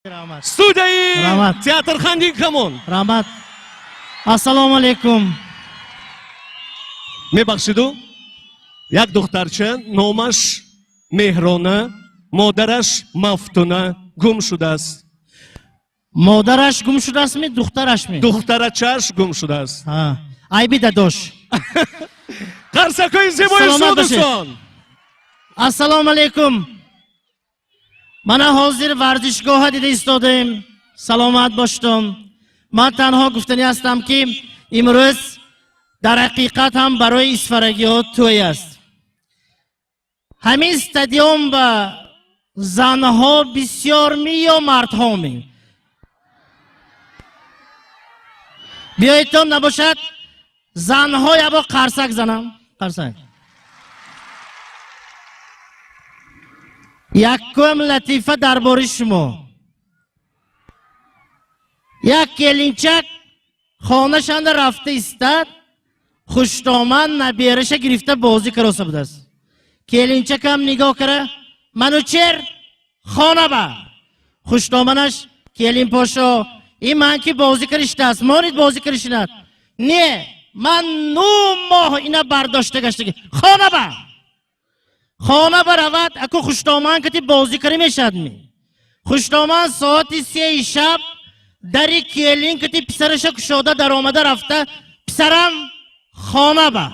Раҳмат. Студияи Раҳмат. театр Хандин Камон. Раҳмат. Ассалому алайкум. Мебахшиду, як духтарча, номаш Меҳрона, модараш Мафтуна, гум шудааст. Модараш гум шудаастми, духтарашми? Духтарачаш гум шудааст. Ҳа. Айби дадош. Қарсакҳои зебои Саломат шумо, бошед. дӯстон. Ассалому алайкум. Мана ҳозир варзишгоҳа дида истодаем. Саломат боштон. Ман танҳо гуфтанӣ ҳастам, ки имрӯз дар ҳақиқат ҳам барои исфарагиҳо тӯй аст. Ҳамин стадион ба занҳо бисёрми ё мардҳоми? Биёедтон, набошад, занҳо ябо қарсак занам. Қарсак. Якум латифа дар бораи шумо. Як келинчак хонашанда рафта истад, хуштоман набераша гирифта бозӣ кароса будааст. Келинчакам нигоҳ кара: «Манучер, хона ба». Хуштоманаш: «Келинпошо, ин ман ки бозӣ кариштааст, монид, бозӣ каришинад». «Не, ман 9 моҳ ина бардошта гаштаги, хона ба». Хона баравад, аку хуштоман кати бозӣ карӣ мешавадми? Хуштоман соати 3-и шаб дари келин кати писараша кушода даромада рафта: «Писарам, хона ба».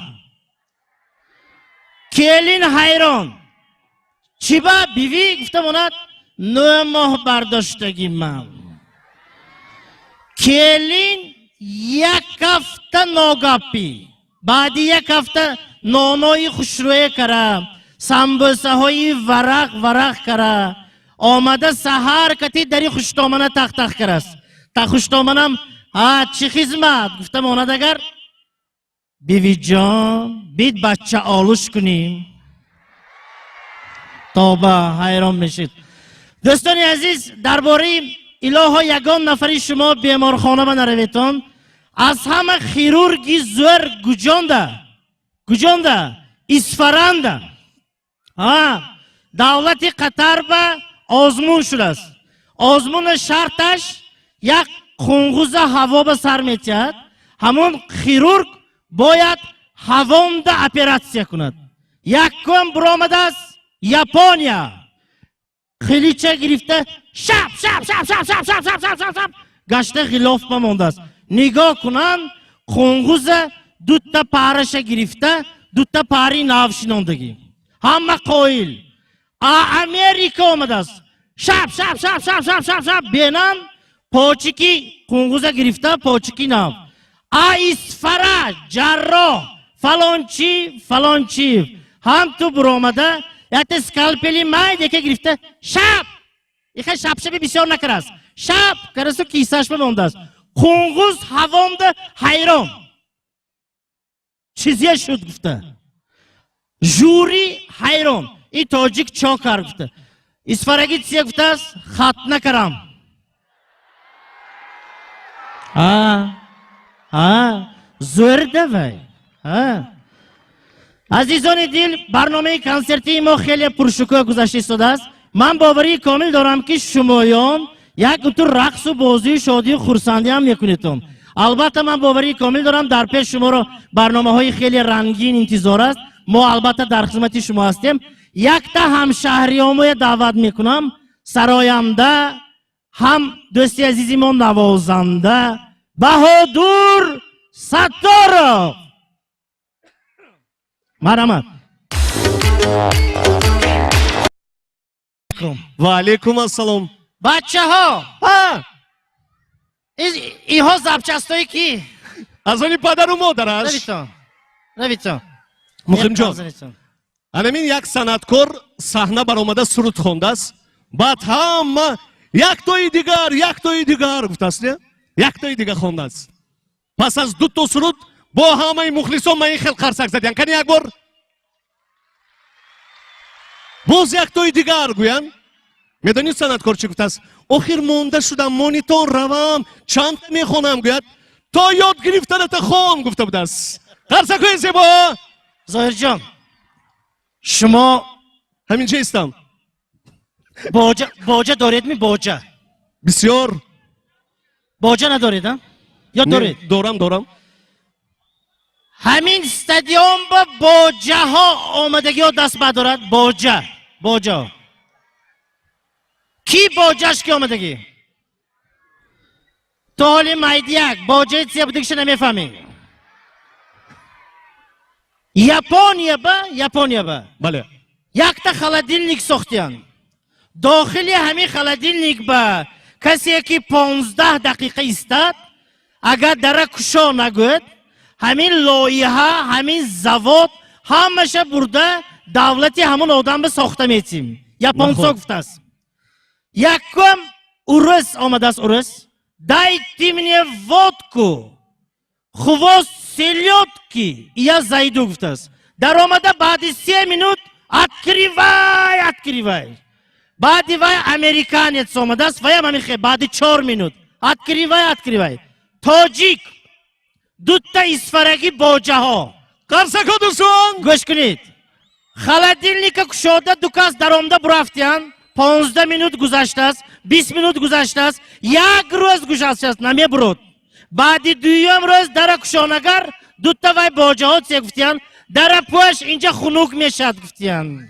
Келин ҳайрон: «Чӣ ба, бивӣ?» Гуфта монад: «9 моҳ бардоштагӣ ман». Келин як ҳафта ногаппӣ, баъди як ҳафта нонои хушрӯе кара, самбӯсаҳои варақ варақ кара омада, саҳар кати дари хуштомана тахтах караст. Та хуштоманам: «Ҳа, чӣ хизмат?» Гуфта монад: «Агар бивиҷон, бид бача олуш кунем». Тоба, ҳайрон мешид. Дӯстони азиз, дар бораи илоҳо ягон нафари шумо беморхона ба нараветон. Аз ҳама хирурги зӯр гуҷонда? Гуҷонда? Исфаранда. Ҳа, давлати Қатар ба озмун шудааст. Озмуна шарташ як қунгуза ҳаво ба сар метиҳад, ҳамон хирург бояд ҳавонда оператсия кунад. Якум буромадааст Япония, қилича гирифта, шап шап шап шап шап шап шап шап шап шап гашта, ғилоф ба мондааст. Нигоҳ кунанд, қунгуза дута параша гирифта, дута пари нав шинондагӣ. Ҳама қоил. А Америка омадааст, шап шап шап шап шап шап шап, бенам почики қунгуза гирифта, почики нав. А Исфара ҷарроҳ фалончи фалончи ҳам ту буромада, якта скальпели майдека гирифта, шап иха шапшаби бисёр накарааст, шап карасу, кисашба мондааст. Қунгуз ҳавонда ҳайрон, чизе шуд гуфта. Жюри ҳайрон: «И тоҷик чо кар?» гуфта. Исфарагӣ чие гуфтааст: «Хат накарам». А зӯр давай. Азизони дил, барномаи консертии мо хеле пуршукӯҳ гузашта истодааст. Ман боварии комил дорам, ки шумоён як утур рақсу бозию шодию хурсандиам мекунедтон. Албатта, ман боварии комил дорам, дар пеш шуморо барномаҳои хеле рангин интизор аст. Мо албатта дар хизмати шумо ҳастем. Якта ҳамшаҳриёмоя даъват мекунам, сароянда, ҳам дӯсти азизи мо, навозанда Баҳодур Сатторов. Марҳамат. Ва алайкум ассалом. Бачаҳо, инҳо запчастои ки? Аз они падару модараш. Равитон, равитон. Муқимҷон, анамин як санъаткор саҳна баромада суруд хондааст, баъд ҳама «Яктои дигар, яктои дигар» гуфтааст, не, яктои дигар хондааст. Пас аз дуто суруд бо ҳамаи мухлисон ма ин хел қарсак задиян. Кани, як бор боз «Яктои дигар» гӯянд. Медонед, санъаткор чӣ гуфтааст? «Охир монда шудам, монитон равам, чандта мехонам?» Гӯяд: «То ёд гирифтаната хон», гуфта будааст. Қарсакҳои зебо. Зоҳирҷон, шумо Ҳамин ҷа истам. Боҷа, боҷа доредми, боҷа? Бисёр. Боҷа надоред, а? Ё доред? Не, дорам, дорам. Ҳамин стадион ба боҷаҳо омадагиҳо даст бардорад. Боҷа, боҷа, кӣ боҷаш ки омадагӣ? То ҳоли майдияк боҷаи тия будагиша намефаҳмем. Япония ба, Япония ба Бале. Якта холодильник сохтиянд. Дохили ҳамин холодильник ба касе ки 15 дақиқа истад, агар дара кушо нагӯяд, ҳамин лоиҳа, ҳамин завод ҳамаша бурда давлати ҳамон одам ба сохта метим. Японсо Наход. гуфтааст. Якум урус омадааст, урус: «Дайте мне водку, хвост селедки, и я зайду», гуфтааст. Даромада, баъди 3 минут: «Открывай, открывай». Баъди вай американец омадааст, ваям ҳамин хел, баъди 4 минут: «Открывай, открывай». Тоҷик, дута исфарагӣ боҷаҳо. Қарсако, дӯстон. Гӯш кунед, холодильника кушода, ду кас даромда бурафтиян. 15 минут гузаштааст, 20 минут гузаштааст, як рӯз гузаштааст, намебурод. Баъди дуюм рӯз дара кушонагар, дута вай боҷаҳо се гуфтиян: «Дара пӯш, инҷа хунук мешавад», гуфтиян.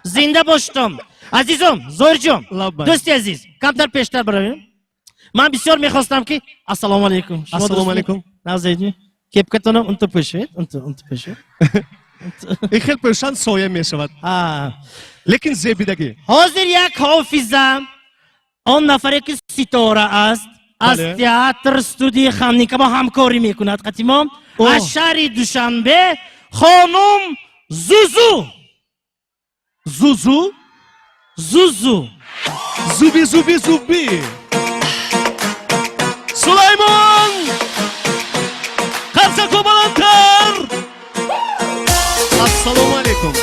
Зинда боштом, азизом. Зоирҷон. Лаббай. Дӯсти азиз, камтар пештар баравем. Ман бисёр мехостам ки, ассалому алайкум. Шумо Ассалому дӯст- алайкум. Навзаидми кепкатона унту пӯшед, унту, унту пӯшед. Ин хел пӯшанд, соя мешавад. А. Лекин зебидагӣ. Ҳозир як ҳофиза, он нафаре ки ситора аст аз Бале. театр студияи Хандинка мо ҳамкорӣ мекунад қатимо, О. аз шаҳри Душанбе, хонум Зузу. Зузу. Зузу. Зуби, зуби, зуби. Сулаймон, қарсако баландтар. Ассалому алайкум.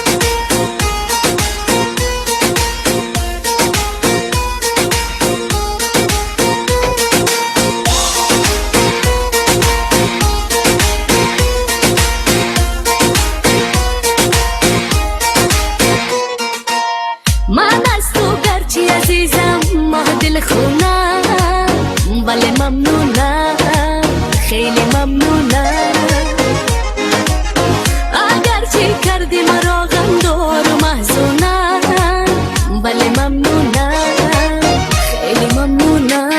Ман аз ту гарчи, азизам, моҳдил хунам, вале мамнунам, хеле мамнунам. Агарчи кардӣ маро ғамдору маҳзунам, вале мамнунам, хеле мамнунам.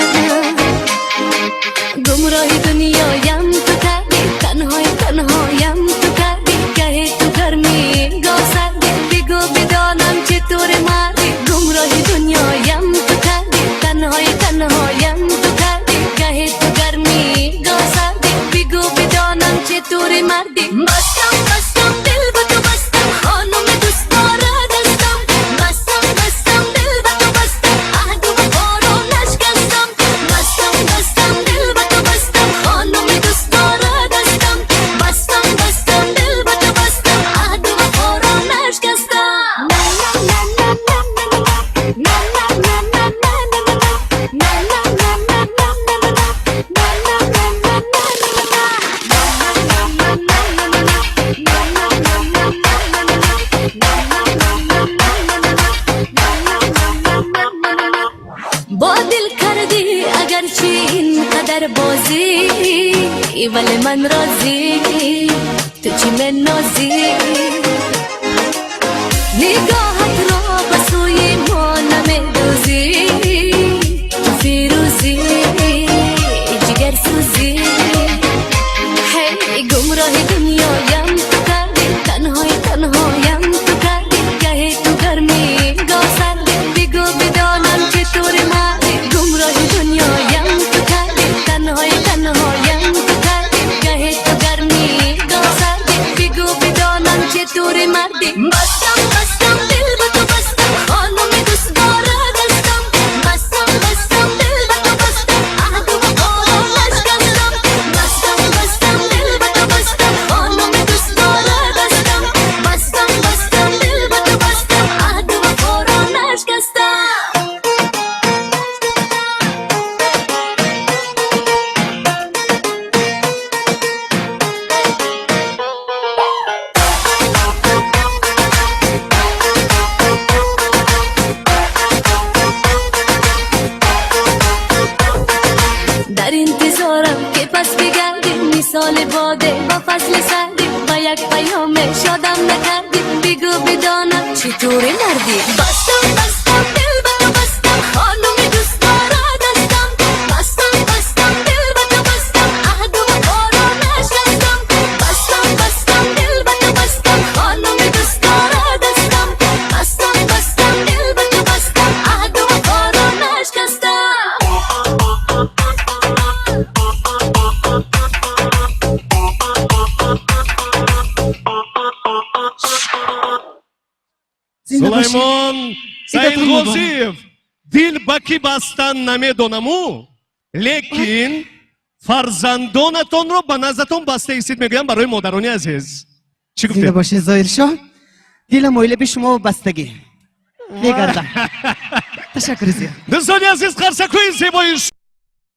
Гумроҳи дунёям ту кардӣ, танҳои танҳоям ту кардӣ. Гаҳе ту гармӣ, гоҳ сардӣ, бигӯ бидонам читур мардӣ. Гумроҳи дунёям ту кардӣ, танҳои танҳоям ту кардӣ. Гаҳе ту гармӣ, гоҳ сардӣ, бигӯ бидонам читур мардӣ. Бастам, бастам, дил ба ту бастам, хонум дӯстдора дастам. Бастам, бастам, дил ба ту бастам, аҳду вафоро нашкастам. Бастам, бастам, дил ба ту бастам, хонум дӯстдора дастам. Бастам, бастам, дил ба ту бастам, аҳду вафоро нашкастам. На на на на на на на на на на на на на на на на на на бо дил кардӣ агарчи ин қадар бозӣ, вале ман розӣ, ту чӣ менозӣ? Нигоҳат ро ба сӯи мо намедӯзӣ, ту фирӯзӣ, ҷигарсӯзӣ. Ҳей, гумроҳи дунёям ту кардӣ, танҳои танҳоям ту кардӣ. Гаҳе ту гармӣ, гоҳ сардӣ, бигӯ бидонам читур мардӣ. Гумроҳи дунёям ту кардӣ, танҳои танҳоям ту кардӣ. Гаҳе ту гармӣ, гоҳ сардӣ, бигӯ бидонам читур мардӣ. Бастам, бастам. боде, ба фасли сардӣ, ба як паёме шодам накардӣ. Бигӯ бидонам, чӣ туре мардӣ. Бастам, бастам, дил ба ту бастам, хонуми дӯстдора дастам. Бастам, бастам, дил ба ту бастам, аҳду вафоро нашкастам. Бастам, бастам, дил ба ту бастам, хонуми дӯстдора дастам. Бастам, бастам, дил ба ту бастам, аҳду вафоро нашкастам. Зинда бошед. Сулаймон Саидғозиев, дил ба кӣ бастан намедонаму, лекин фарзандонатонро ба наздатон баста истед, мегӯям барои модарони азиз. Чӣ Зинда гуфтед? бошед, Зоҳиршоҳ. Дилам оила би шумо бастагӣ мегардам. Ташаккури зиёд. Дӯстони азиз, қарсакҳои зебои.